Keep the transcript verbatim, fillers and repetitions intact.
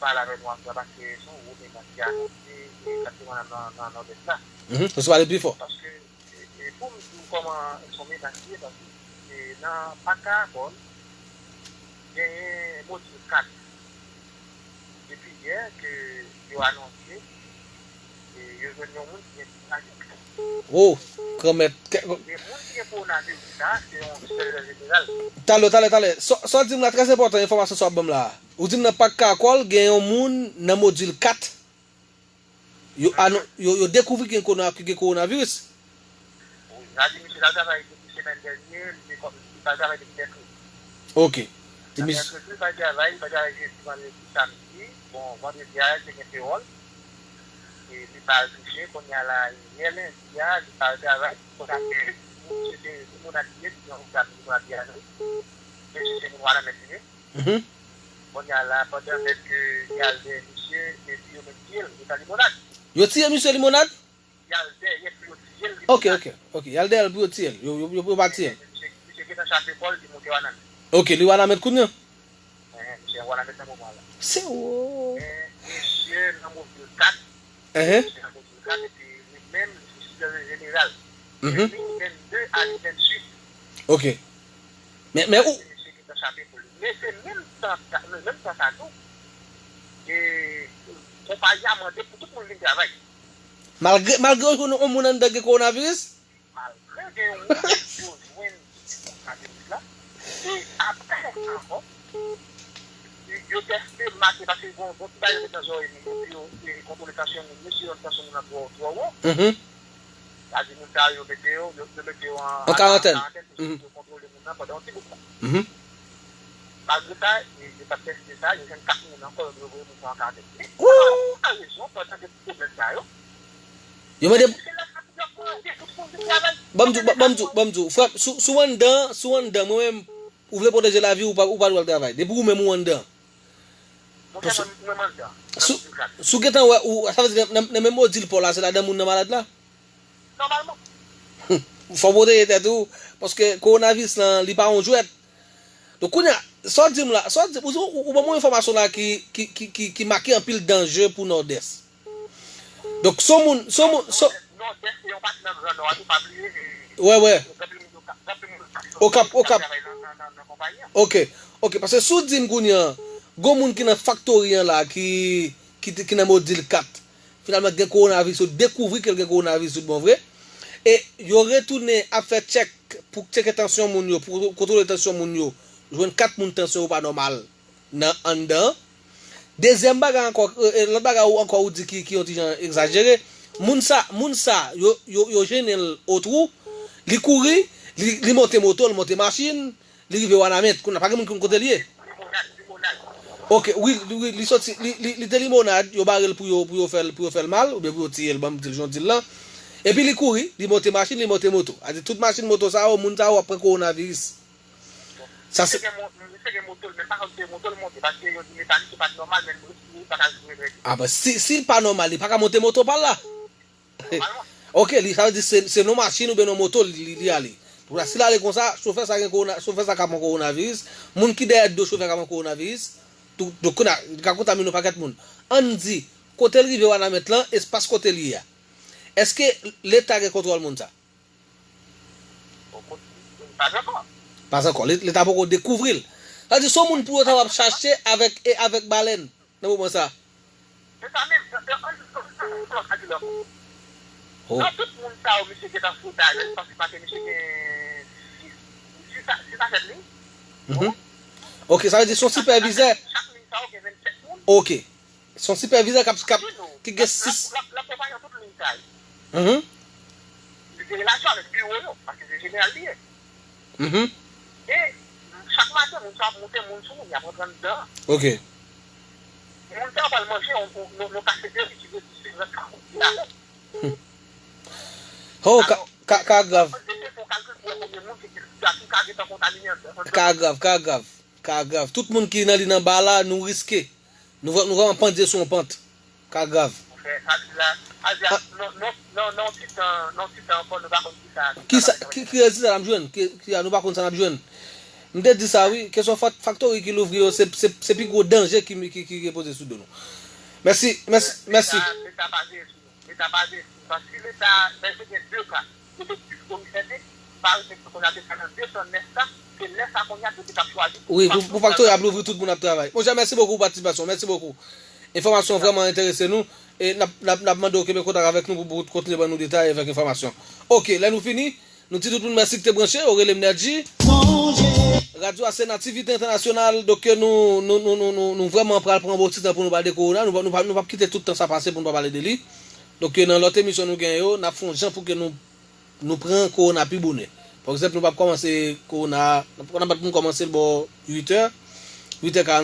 pale avè nou aswè a, paske se yon gwo menas ki anonse, e, k ap devan nan, nan, nan Nòdès la. Mhm. Fò w pale pi fò. Paske, e, e, pou m di w kòman se yon menas li ye, paske, e, nan Pak Karakòl, genyen modil kat. Depi yè ke yo anonse, e, yo jwenn yon moun ki gen kowonaviris. Oh, granmèt. Ke- E moun ki gen kowonaviris sa, se yon sèvitè jeneral. Talè, talè, talè. Sa, sa w di m la trè enpòtan, enfòmasyon sa w ap ban m la. Ou di m nan Pak Karakòl, gen yon moun nan modil kat. Yo, anon- yo, yo dekouvri ki gen kowona- ki gen kowonaviris. Wi, yo di misye t al travay depi semèn dènye, li te kò- li t al travay depi mèkredi. Ok. Di misye Mèkredi, li pa travay, li pa travay jedi, vandredi, samdi. Bon, vandredi a, li te gen pewòl. E li pa al touche, kounye a la, yè lendi a, li pa al travay. Kounye a, misye se limonad li ye, li gen yon gam limonad li ale. Mesye se moun Wanament li ye. Mhm. Kounye a la, pandan fèt ke y al dèyè misye, epi yo menm tiye l, yo t al limonad. Yo tiye misye limonad? Y al dèyè pou yo tiye l, li Ok, konsa. Ok, ok. Y al dèyè l pou yo tiye l. Yo, yo, yo, yo pa tiye l. Misye, misye gentan chape kò l, li monte Wanament. Ok, li Wanament kounye a? Ehe, misye Wanament nan moman la. Se ou. Men misye nan modil kat. Ehe. Misye nan modil kat, epi li menm, li se sipèvizè jeneral. Mhm. Depi vennde a li venntuit. Ok. Men, men ou, Misye gentan chape pou li. Men se menm tan sa, men menm tan sa tou, e, konpayi a mande pou tout moun vin travay. Malgre, malgre yo jwenn yon moun anndan gen kowonaviris? Malgre gen yon moun yo jwenn kowonaviris la, e apre ankò, yo teste maten, paske bon, bon, ti bagay yo met nan zòrèy moun yo, pou yo, e, kontwole tansyon moun yo, si yo wè tansyon moun nan twò, twò wo. Mhm. Sa di moun sa yo mete yo, yo, yo mete yo an, An karantèn. An karantèn, pou Mhm. yo kontwole moun nan pandan yon ti bout tan. Mhm. Malgre sa, yo, yo t ap teste sa, yo jwenn kat moun ankò, yo voye moun sa an karantèn. Men, Woo! Pou ki rezon, pandan gen tout pwoblèm sa yo, Yo mande se la sa pou yo mande tout moun vin travay. Ban m di w, ban, ban m di w, ban m di w, frè, si w, si w anndan, si w anndan, mwen menm, ou vle pwoteje lavi w, ou pa, ou pa dwe al travay. Depi ou menm ou anndan. Monchè, mwen, mwen anndan, nan Si, modil kat. Si w gentan wè, ou, sa vle di nan, nan, nan menm modil pa w la, se ladan moun nan malad la? Nòmalman. Fò w pwoteje tèt ou, paske kowonaviris lan, li pa yon jwèt. Donk, kounye a, sa w di m la, sa w di, ou, ou, ou ban m yon enfòmasyon la ki, ki, ki, ki, ki make anpil danje pou Nòdès. Donk, se yon moun, se yon moun, se Nòdès, Nòdès se yon pati nan Gran Nò a tou, pa bliye, e, Wè, wè. Gen anpil moun Okap, gen anpil moun Okap, Okap, Okap. Travay nan, nan, nan, nan konpayi an. Ok, ok, paske si w di m kounye a, gon moun ki nan faktori an la, ki, ki, ki nan modil kat, finalman gen kowonaviris, yo dekouvri ke l gen kowonaviris tout bon vre, e yo retounen ap fè tchèk pou tcheke tansyon moun yo, pou kontwole tansyon moun yo, jwenn kat moun tansyon yo pa nòmal nan anndan. Dezyèm bagay ankò, e, e, lòt bagay ou ankò ou di ki, ki yon ti jan egzajere. Moun sa, moun sa, yo, yo, yo jennen l o twou, li kouri, li, li monte moto, li monte machin, li rive Wanament. Kounye a pa gen moun ki konn kote l ye. Limonad, limonad. Ok, wi, wi, li soti, li, li, li te limonad, yo bare l pou yo, pou yo fè l, pou yo fè l mal, oubyen pou yo tiye l, ban m di l jan w di l lan. Epi li kouri, li monte machin, li monte moto. A di tout machin moto sa yo, moun sa yo ap pran kowonaviris. Sa se Misye gen mo-, misye gen moto l, men pa konn se moto l monte, paske yo di mekanik yo pa t nòmal, men li pa ka jwe trè byen. A, bon, si, si l pa nòmal, li pa ka monte moto pa l la? Nòmalman. Ok, li, sa vle di se, se nan machin oubyen nan moto li, li, li ale. Pou sa, si l ale konsa, chofè sa gen kowona, chofè sa ka pran kowonaviris, moun ki dèyè do chofè ka pran kowonaviris, tou, donk, kounye a, li ka kontamine yon pakèt moun. Ann di, kote l rive Wanament lan, espas kote l ye a. Èske Leta gen kontwòl moun sa? Bon, kote, pas ankò. Pas ankò. Lè, Leta poko dekouvri l. Sa di, se yon moun pou yo ta ap chache avèk, e avèk balèn nan moman sa. Se sa menm, nan, nan, nan, nan, nan, nan, nan, nan, Oh. Nan tout moun sa yo, misye gentan fouta avè l, paske, paske misye gen sis, sis, sis afè li. Mhm. Ok, sa vle di se yon sipèvizè. Chak liy sa yo gen vennsèt moun. Ok. Se yon sipèvizè k ap, k ap, ki gen sis. L ap, l ap, l ap konpayi tout liy sa yo. Mhm. Li gen relasyon avèk biwo yo, paske se jeneral li ye. Mhm. E chak maten, moun sa ap monte moun sou moun, y ap rantre anndan. Ok. Moun sa yo pral manje yon, yon, yon, yon kafeteri ki gen disirèk ka konti la. Hmm. Oh, ka, ka, ka grav. Alò, se fè yon kalkil pou wè konbyen moun ki, ki, ki ka gentan kontamine anndan. Ka grav, ka grav. Ka grav. Tout moun ki nan li nan ba la, nou riske. Nou vrè-, nou vrèman pandye sou yon pant. Ka grav. Monchè, sa di la, sa di la, nan, nan, nan, nan yon ti tan, nan yon ti tan ankò, nou pa konn ki sa, ki sa, ki, ki rezilta n ap jwenn, ki, ki, nou pa konn sa n ap jwenn. M te di sa wi, kesyon fak- faktori ki louvri yo, se, se, se pi gwo danje ki, ki, ki, ki poze sou do nou. Mèsi, mèsi, mèsi. Leta, Leta pa veye sou nou. Leta pa veye sou nou. Paske Leta, men se gen de ka. Efektif komisè de, pa efektif komisè de, sa nan de san nèf ka, se lè sa kounye a, se te k ap chwazi. Wi, pou, pou faktori ap louvri, tout moun ap travay. Monchè, mèsi bokou pou patisipasyon, mèsi bokou. Enfòmasyon vrèman enterese nou. E n ap, n ap, n ap mande w kenbe kontak avèk nou pou, pou kontinye ban nou detay avèk enfòmasyon. Oke, lè nou fini, nou di tout moun mèsi ki te branche, yo rele m Nèdji. Radyo a se Nativite Entènasyonal, donk nou, nou, nou, nou, nou, nou vrèman pral pran bon ti tan pou nou pale de kowona, nou, pa- nou, pa- nou p ap kite tout tan sa pase pou nou pa pale de li. Donk nan lòt emisyon nou gen yo, n ap fè yon jan pou ke nou, nou pran kowona pi bonè. Pa egzanp, nou p ap kòmanse kowona, n ap, n ap kòmanse l bò uit è, uit è karannsenk.